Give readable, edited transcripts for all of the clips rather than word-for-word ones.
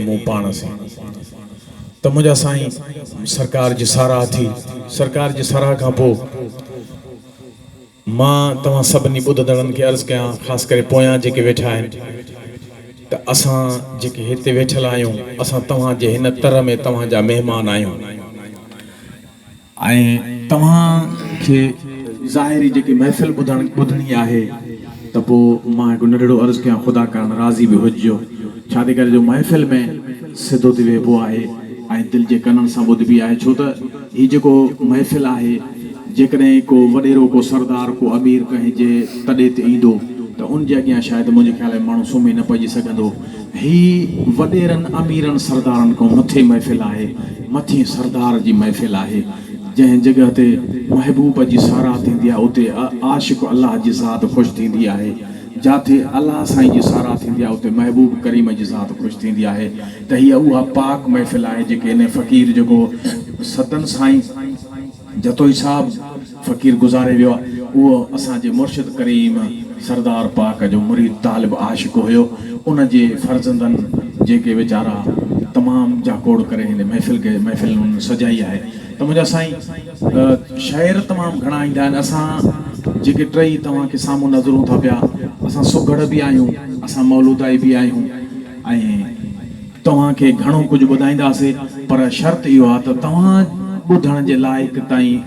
مون پاڻ سين ته منهنجا سائين سرڪار جي ساراهه ٿي. سرڪار جي ساراهه کان پوء مان توهان سڀني ٻڌندڙن کي عرض ڪيان خاص ڪري پويان جيڪي ويٺا آهن ته اسان جيڪي هتي ويٺل آهيون اسان توهان جي هن تر ۾ توهان جا مهمان آهيون. ۽ توهان کي ظاهري جيڪي محفل ٻڌڻ ٻڌڻي آهي ته پوء مان هڪ ننڍڙو عرض ڪيان خدا ڪارڻ راضي به هججو ڇا جي ڪري جو محفل ۾ سڌو ٿي ويهبو آهي ۽ دل جي ڪنن سان ٻڌبي آهي ڇو ته هي جيڪو محفل آهي جيڪڏهن ڪو وڏيرو ڪو سردار ڪو امير ڪنهن جي تڏي تي ايندو ته ان جي اڳيان شايد منهنجي خيال ۾ ماڻهو سمهي نه پئجي سگهندو هي وڏيرن اميرن سردارن کان مٿي محفل آهي، مٿين سردار جي محفل آهي، جنهن جڳهه تي محبوب جي ساراهه ٿيندي آهي اتي عاشق الله جي ذات خوش ٿيندي آهي، جاٿي الله سائين جي ساراهه ٿيندي آهي اتي محبوب ڪريم جي ذات خوش ٿيندي آهي ته هيء اها پاڪ محفل آهي جيڪي انهي فقير جيڪو ستن سائين جتوئي صاحب فقير گذاري ويو آهي اهو اسان جي مرشد ڪريم سردار پاڪ جو مريد طالب عاشق هيو ان جي فرزندن جيڪي ويچارا تمام جاکوڙ ڪري هن محفل کي محفل انهن سجائي آهي ته منهنجا سائين شعر تمام گهڻا ايندا آهن اسان جيڪي ٽئي توهان کي سامهون نظرون ٿا پيا اسان سگهڙ به آهيون اسان مولودائي به آهيون ۽ توهان کي گهڻو ڪجهه ٻڌائينداسي پر شرط اهو آهي ته توهان ٻڌڻ جي لائق تائين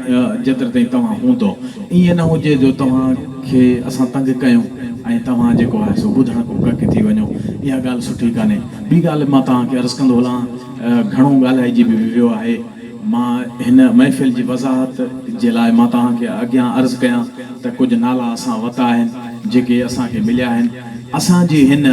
جيتري تائين توهان هوندؤ ائين نه هجي جو توهان کي اسان تنگ ڪيون ۽ توهان جيڪو آهي سو ٻڌڻ کان ڪڪ ٿي وڃو اها ڳالهه سٺي ڪانهي ٻي ڳالهه مان توهان کي عرض ڪندو هلان گهڻو ڳالهائجي به ويو آهي مان هن محفل جي وضاحت جي لاء مان توهان کي اڳيان عرض ڪيان ته ڪجهه نالا اسان وتا آهن جيڪي اسان کي مليا آهن. اسان جي هن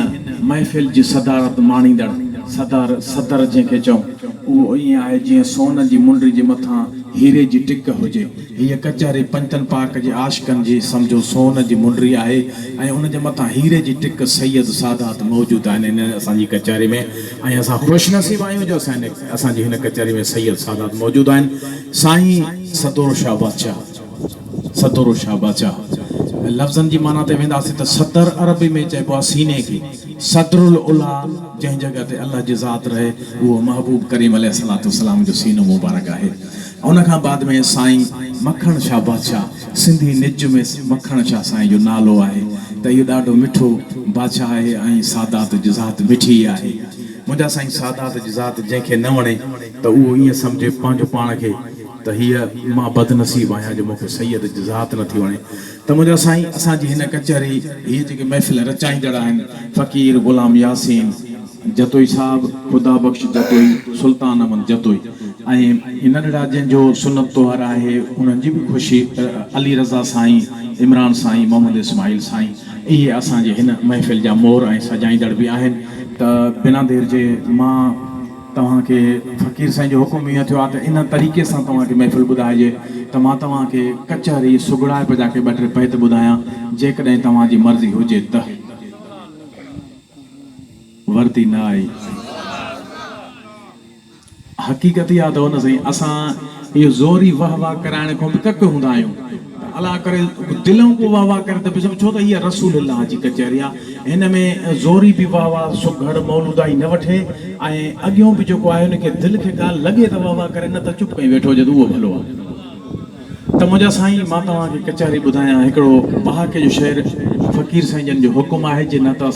محفل جي صدارت ماڻيندڙ صدر صدر جنهن کي چئون اهو ائين آهي جيئن سون جي منڊي جي مٿان هيري جي ٽڪ هجي. هيء ڪچهري پنجتن پاڪ جي عاشقن جي سمجهو سون جي منڊي آهي ۽ ان جي مٿان هيري جي ٽڪ سيد سادات موجود آهن هن اسان جي ڪچهري ۾ ۽ اسان خوش نصيب آهيون جو اسان هن اسان جي هن ڪچهري ۾ سيد سادات موجود آهن. سائين صدورو شاهه بادشاهه صدورو شاهه بادشاهه لفظن جي معنيٰ تي وينداسين ته صدر عربي ۾ چئبو آهي سيني کي صدر العليٰ جنهن جڳهه تي الله جي ذات رهي اهو محبوب ڪريم عليه الصلوة والسلام جو سينو مبارڪ آهي ان کان بعد ۾ سائين مکڻ شاهه بادشاهه سنڌي نج ۾ مکڻ شاهه سائين جو نالو آهي ته اهو ڏاڍو مٺو بادشاهه آهي ۽ سادات جي ذات مٺي آهي. منهنجا سائين سادات جي ذات جنهن کي نه وڻي ته اهو ائين سمجهي پنهنجو پاڻ کي ته هيء مان بدنصيب آهيان جو مون کي سيد جي ذات نه ٿي وڻي ته منهنجا سائين اسان جي هن ڪچهري هيء جيڪي محفل رچائيندڙ آهن فقير غلام ياسين جتوئي صاحب، خدا بخش جتوئي، سلطان احمد جتوئي ۽ هي ننڍڙا جنهن جو سنت طهر آهي انهن جي به خوشي علي رضا سائين، عمران سائين، محمد اسماعيل سائين اهي اسان جي هن محفل جا مور ۽ سجائيندڙ به آهن. ته بنا دير جي مان توهان کي فقير سائين جو حڪم ائين ٿيو آهي ته ان طريقي سان توهان کي محفل ٻڌائجي ته مان توهان کي ڪچهري سگهڙائپ جا ڪي ٻه ٽي بيت ٻڌايان جيڪڏهن توهان جي مرضي هجي ته. وردي نه آئي. حقيقت اها اٿو نه سائين اسان اهو زوري واه واه ڪرائڻ کان به ڪڪ هوندا آهيون ته الله ڪري دلئون ڪو واه واه ڪري ته به ڇو ته هيء رسول الله جي ڪچهري آهي هن ۾ زوري به واه واه سگهڙ مولودائي نه وٺي ۽ اڳيون به جيڪو آهي ان کي دل کي ڳالهه لڳي ته واه واه ڪري نه ته چپ ڪئي ويٺو هجي ته اهو ڀلو آهي ته منهنجا سائين مان توهان کي ڪچهري ٻڌايان هڪڙو پهاڪي جو شعر فقير سائين جن جو حڪم آهي جي نه ته.